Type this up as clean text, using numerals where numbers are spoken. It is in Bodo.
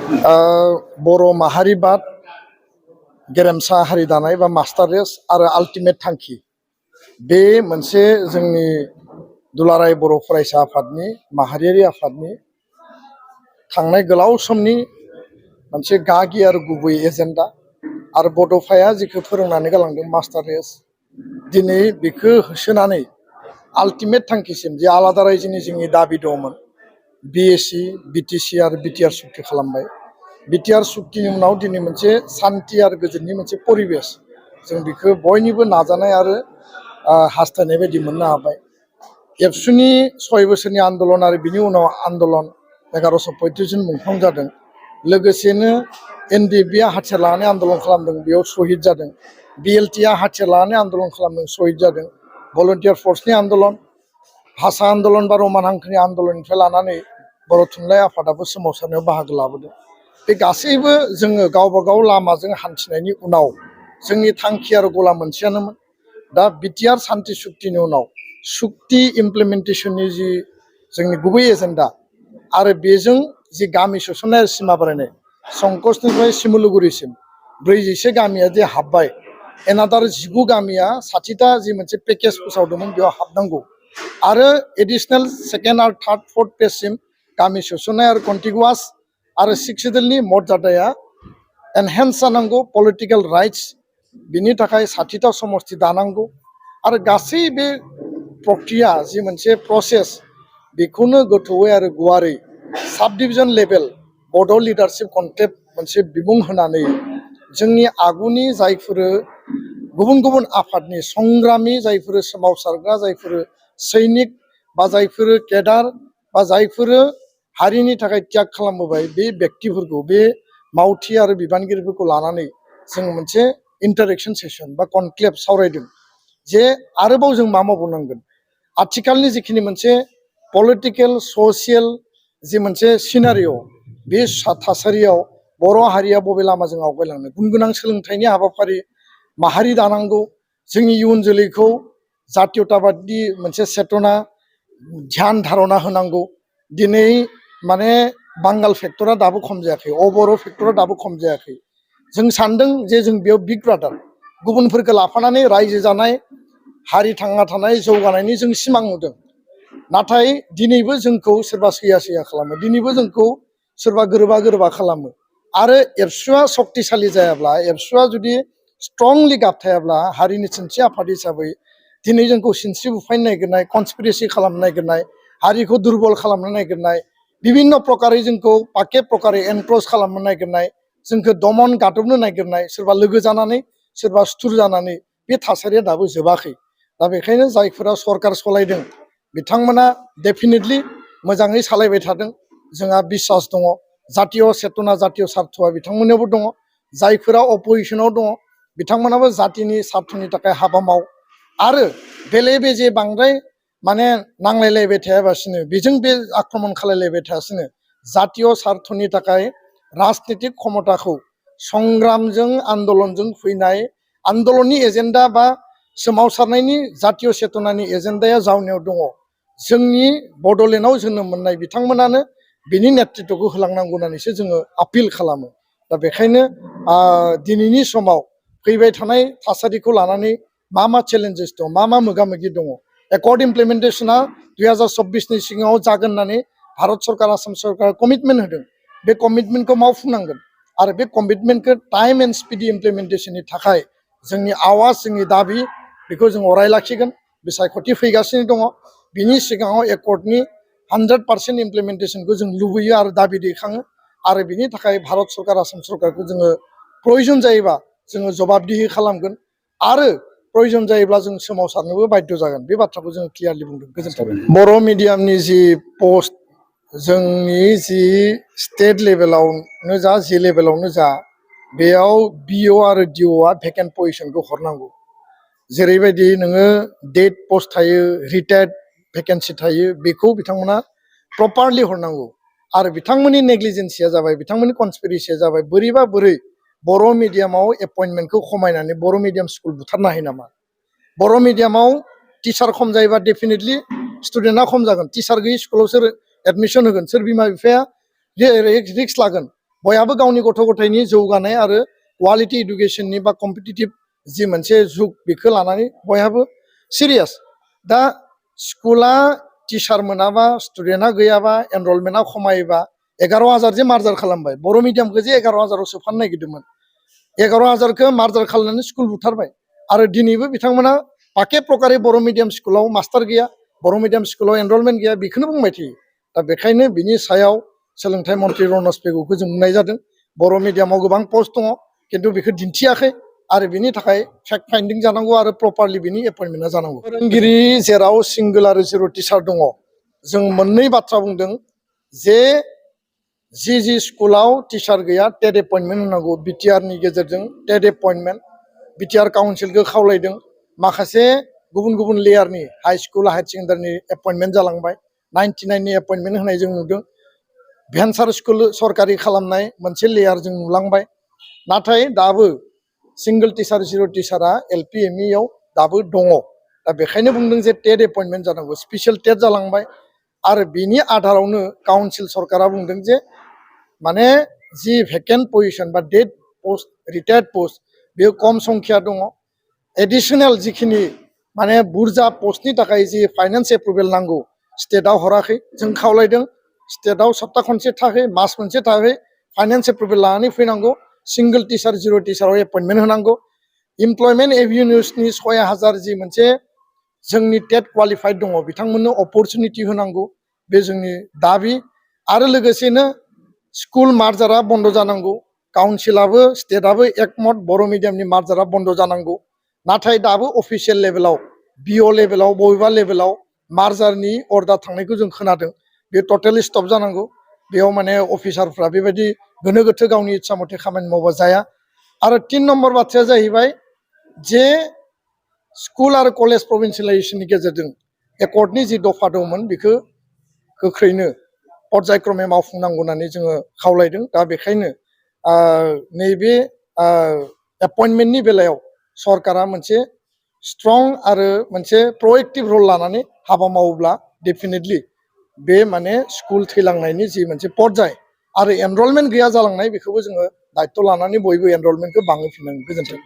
बर' माहारिबाद गेरेमसा हारि दानाय बा मास्टार रेस आरो आल्टिमेट थांखि बे मोनसे जोंनि दुलाराय बर' फरायसा आफादनि माहारियारि आफादनि थांनाय गोलाव समनि मोनसे गागि आरो गुबै एजेन्डा आरो बड'फाया जिखौ फोरोंनानै गालांदों मास्टार रेस दिनै बेखौ होसोनानै आल्टिमेट थांखिसिम जे आलादा रायजोनि जोंनि दाबि दंमोन BSC BTC आरो BTR सुक्ति खालामबाय BTR सुक्तिनि उनाव दिनै मोनसे सान्थि आरो गोजोननि मोनसे परिबेस जों बेखौ बयनिबो नाजानाय आरो हास्थायनाय बायदि मोननो हाबाय। एबसुनि 6 बोसोरनि आन्दलन आरो बिनि उनाव आन्दलन 1135 जन मुंख्लं जादों। लोगोसेनो एन.ड हाथियार लानानै आन्दलन खालामदों, बेयाव शहीद जादों। एल.ट हाथियार लानानै आन्दलन खालामदों, शहीद जादों। भलन्टियार फर्सनि आन्दलन, भाषा आन्दलन बा रमान हांखोनि आन्दलननिफ्राय लानानै बर' थुनलाइ आफादाबो सोमावसारनायाव बाहागो लाबोदों। बे गासैबो जोङो गावबा गाव लामाजों हान्थिनायनि उनाव जोंनि थांखि आरो गला मोनसेयानोमोन। दा BTR सान्थि सुक्तिनि उनाव सुक्ति इमप्लिमेन्टेसननि जि जोंनि गुबै एजेन्डा आरो बेजों जि गामि सोसननाय सिमा बारायनाय संकसनिफ्राय सिमुलुगुरिसिम 41 गामिया जे हाबबाय, एनादार 19 गामिया 60टा जि मोनसे पेकेज फोसावदोंमोन बेयाव हाबनांगौ आरो एडिशनेल सेकेन्ड आरो थार्ड फोर्थ पेजसिम गामि सोसननाय आरो कन्टिगुवास आरो 6 सिडुलनि मर्यादाया एनहेन्स जानांगौ, पलिटिकेल राइट्स बिनि थाखाय 60टा समस्ति दानांगौ आरो गासै बे प्रक्रिया जि मोनसे प्रसेस बेखौनो गोथौयै आरो गुवारै साब डिभिजन लेभेल बड' लिडारशिप कनक्लेभ मोनसे बिमुं होनानै जोंनि आगुनि जायफोर गुबुन गुबुन आफादनि संग्रामि, जायफोर सोमावसारग्रा, जायफोर सैनिक बा जायफोर केडार बा जायफोर हारिनि थाखाय त्याग खालामबोबाय बे व्यक्तिफोरखौ, बे मावथि आरो बिबानगिरिफोरखौ लानानै जों मोनसे इन्टारेक्शन सेसन बा कनक्लेभ सावरायदों जे आरोबाव जों मा मावबावनांगोन। आथिखालनि जिखिनि मोनसे पलिटिकेल ससियेल जि मोनसे सिनारिय' बे थासारियाव बर' हारिया बबे लामाजों आवगायलांनो, गुन गोनां सोलोंथाइनि हाबाफारि माहारि दानांगौ, जोंनि इयुन जोलैखौ जातीयताबादनि मोनसे चेतना ध्यान धारणा होनांगौ। दिनै माने बांगाल फेक्टरा दाबो खम जायाखै, अबर' फेक्टरा दाबो खम जायाखै। जों सानदों जे जों बेयाव बिग ब्रादार गुबुनफोरखौ लाफानानै रायजो जानाय, हारि थांना थानाय, जौगानायनि जों सिमां नुदों। नाथाय दिनैबो जोंखौ सोरबा सैया खालामो, दिनैबो जोंखौ सोरबा गोरोबा खालामो आरो एबसुआ सक्तिशालि जायाब्ला, एबसुआ जुदि स्ट्रंलि गाबथायाब्ला हारिनि सिनस्रि आफाद हिसाबै दिनै जोंखौ सिनस्रि बुफायनो नागिरनाय, कनस्पिरेसि खालामनो नागिरनाय, हारिखौ दुर्बल खालामनो नागिरनाय, बिभिन्न प्रकारै जोंखौ पाके प्रकारै एनक्ल'ज खालामनो नागिरनाय, जोंखौ दमन गादबनो नागिरनाय, सोरबा लोगो जानानै सोरबा सुथुर जानानै बे थासारिया दाबो जोबाखै। दा बेखायनो जायफोरा सरकार सलायदों बिथांमोना डेफिनेटलि मोजाङै सालायबाय थादों, जोंहा बिसास दङ। जातीय चेतना, जातीय सार्थआ बिथांमोननियावबो दङ। जायफोरा अपजिसनाव दङ बिथांमोनाबो जातिनि सार्थनि थाखाय हाबा माव आरो बेले बेजे बांद्राय माने नांलायलायबाय थायाबासिनो, बेजों बे आक्रमण खालायलायबाय थायासिनो जातीय सार्थनि थाखाय राजनितिक क्षमताखौ संग्रामजों आन्दलनजों फैनाय आन्दलननि एजेन्डा बा सोमावसारनायनि जातीय चेतनानि एजेन्डाया जावनायाव दङ। जोंनि बड'लेण्डआव जोनोम मोननाय बिथांमोनानो बिनि नेतृत्वखौ होलांनांगौ होननानैसो जोङो आपिल खालामो। दा बेखायनो दिनैनि समाव फैबाय थानाय थासारिखौ लानानै मा चेलेन्जेस दं, मा मोगा मोगि दङ, एकर्ड इमप्लिमेन्टेसना 2024नि सिगाङाव जागोन होननानै भारत सरकार, आसाम सरकार कमिटमेन्ट होदों। बे कमिटमेन्टखौ मावफुंनांगोन आरो बे कमिटमेन्टखौ टाइम एन्ड स्पिड इमप्लिमेन्टेसननि थाखाय जोंनि आवाज, जोंनि दाबि बेखौ जों अराय लाखिगोन। बिसायख'थि फैगासिनो दङ, बिनि सिगाङाव एकर्डनि 100% इमप्लिमेन्टेसनखौ जों लुबैयो आरो दाबि दैखाङो आरो बिनि थाखाय भारत सरकार, आसाम सरकारखौ जोङो प्रयजन जायोबा जोङो जबाबदिहि खालामगोन आरो प्रयजन जायोब्ला जों सोमावसारनोबो बाध्य जागोन। बे बाथ्राखौ जोङो क्लियारलि बुंदों। गोजोन्थों। बर' मिडियामनि जि पस्ट जोंनि जि स्टेट लेभेलावनो जा, जि लेभेलावनो जा, बेयाव BO आरो DOआ भेकेन्ट पजिसनखौ हरनांगौ। जेरैबायदि नोङो डेट पस्ट थायो, रिटायार्ड भेकेन्सि थायो, बेखौ बिथांमोना प्रपारलि हरनांगौ आरो बिथांमोननि नेग्लिजेन्सिया जाबाय, बिथांमोननि कनस्पिरेसिया जाबाय बोरैबा बोरै बर' मिडियामाव एपइन्टमेन्टखौ खमायनानै बर' मिडियाम स्कुल बुथारनो हायो नामा। बर' मिडियामाव टिचार खम जायोबा डेफिनेटलि स्टुडेन्टआ खम जागोन। टिचार गैयि स्कुलाव सोर एडमिसन होगोन, सोर बिमा बिफाया रिक्स लागोन। बयहाबो गावनि गथ' गथायनि जौगानाय आरो क्वालिटि इडुकेसननि बा कम्पिटिटिभ जि मोनसे जुग बेखौ लानानै बयहाबो सिरियास। दा स्कुला टिचार मोनाबा स्टुडेन्टआ गैयाबा एनरलमेन्टआ खमायोबा 11,000 जे मार्जार खालामबाय बर' मिडियामखौ जे 11,000आव सोफानो नागिरदोंमोन 11,000खौ मार्जार खालामनानै स्कुल बुथारबाय आरो दिनैबो बिथांमोना पाके प्रकारै बर' मिडियाम स्कुलाव मास्टार गैया बर' मिडियाम स्कुलाव एनरलमेन्ट गैया बेखौनो बुंबाय थायो। दा बेखायनो बिनि सायाव सोलोंथाइ मन्थ्रि रनज पेगुखौ जों बुंनाय जादों बर' मिडियामाव गोबां पस्ट दङ खिन्थु बेखौ दिन्थियाखै आरो बिनि थाखाय फेक्ट फाइन्डिं जानांगौ आरो प्रपारलि बिनि एपइन्टमेन्टआ जानांगौ। फोरोंगिरि जेराव सिंगोल आरो जिर' टिचार दङ जों मोननै बाथ्रा बुंदों जे जि स्कुलाव टिचार गैया टेट एपइन्टमेन्ट होनांगौ बिटिआरनि गेजेरजों टेट एपइन्टमेन्ट बिटिआर काउन्सिलखौ खावलायदों माखासे गुबुन गुबुन लेयारनि हाई स्कुल हायार सेकेन्डारिनि एपइन्टमेन्ट जालांबाय 99नि एपइन्टमेन्ट होनाय जों नुदों भेन्सार स्कुल सरकारि खालामनाय मोनसे लेयार जों नुलांबाय नाथाय दाबो सिंगल टिचार जिर' टिचारा एल.पि. एम.इ. आव दाबो दङ। दा बेखायनो बुंदों जे टेट एपइन्टमेन्ट जानांगौ स्पेसियेल टेट जालांबाय आरो बिनि आधारावनो काउन्सिल सरकारा बुंदों जे माने जि भेकेन्ट पजिशन बा डेड पस्ट रिटायार्ड पस्ट बेयो खम संख्या दङ एडिसनेल जिखिनि माने बुरजा पस्टनि थाखाय जि फाइनान्स एप्रुभेल नांगौ स्टेटआव हराखै जों खावलायदों स्टेटआव सप्ता खनसे थाखै मास मोनसे थाखै फाइनान्स एप्रुभेल लानानै फैनांगौ सिंगल टिचार जिर' टिचाराव एपइन्टमेन्ट होनांगौ इमप्लयमेन्ट एभिनिउसनि 6,000 जि मोनसे जोंनि टेट क्वालिफाइड दङ बिथांमोननो अपरचुनिटि होनांगौ बे जोंनि दाबि आरो लोगोसेनो स्कुल मार्जारा बन्द जानांगौ काउन्सिलाबो स्टेटआबो एकमत बर' मिडियामनि मार्जारा बन्द जानांगौ नाथाय दाबो अफिसियेल लेभेलाव बिअ लेभेलाव बबेबा लेभेलाव मार्जारनि अर्डार थांनायखौ जों खोनादों बे टटेलि स्टप जानांगौ बेयाव माने अफिसारफ्रा बेबायदि गोनो गोथो गावनि इच्छा मथे खामानि मावबा जाया आरो 3 नम्बर बाथ्राया जाहैबाय जे स्कुल आरो कलेज प्रभिन्सियेलाइजेसननि गेजेरजों एकर्डनि जि दफा दंमोन बेखौ गोख्रैनो पर्यायक्रमे मावफुंनांगौ होननानै जोङो खावलायदों। दा बेखायनो नैबे एपइन्टमेन्टनि बेलायाव सरकारा मोनसे स्ट्रं आरो मोनसे प्रएक्टिभ रल लानानै हाबा मावोब्ला डेफिनेटलि बे माने स्कुल थैलांनायनि जि मोनसे पर्याय आरो एनरलमेन्ट गैया जालांनाय बेखौबो जोङो दायित्व लानानै बयबो एनरलमेन्टखौ बांहोफिननांगोन। गोजोन्थों।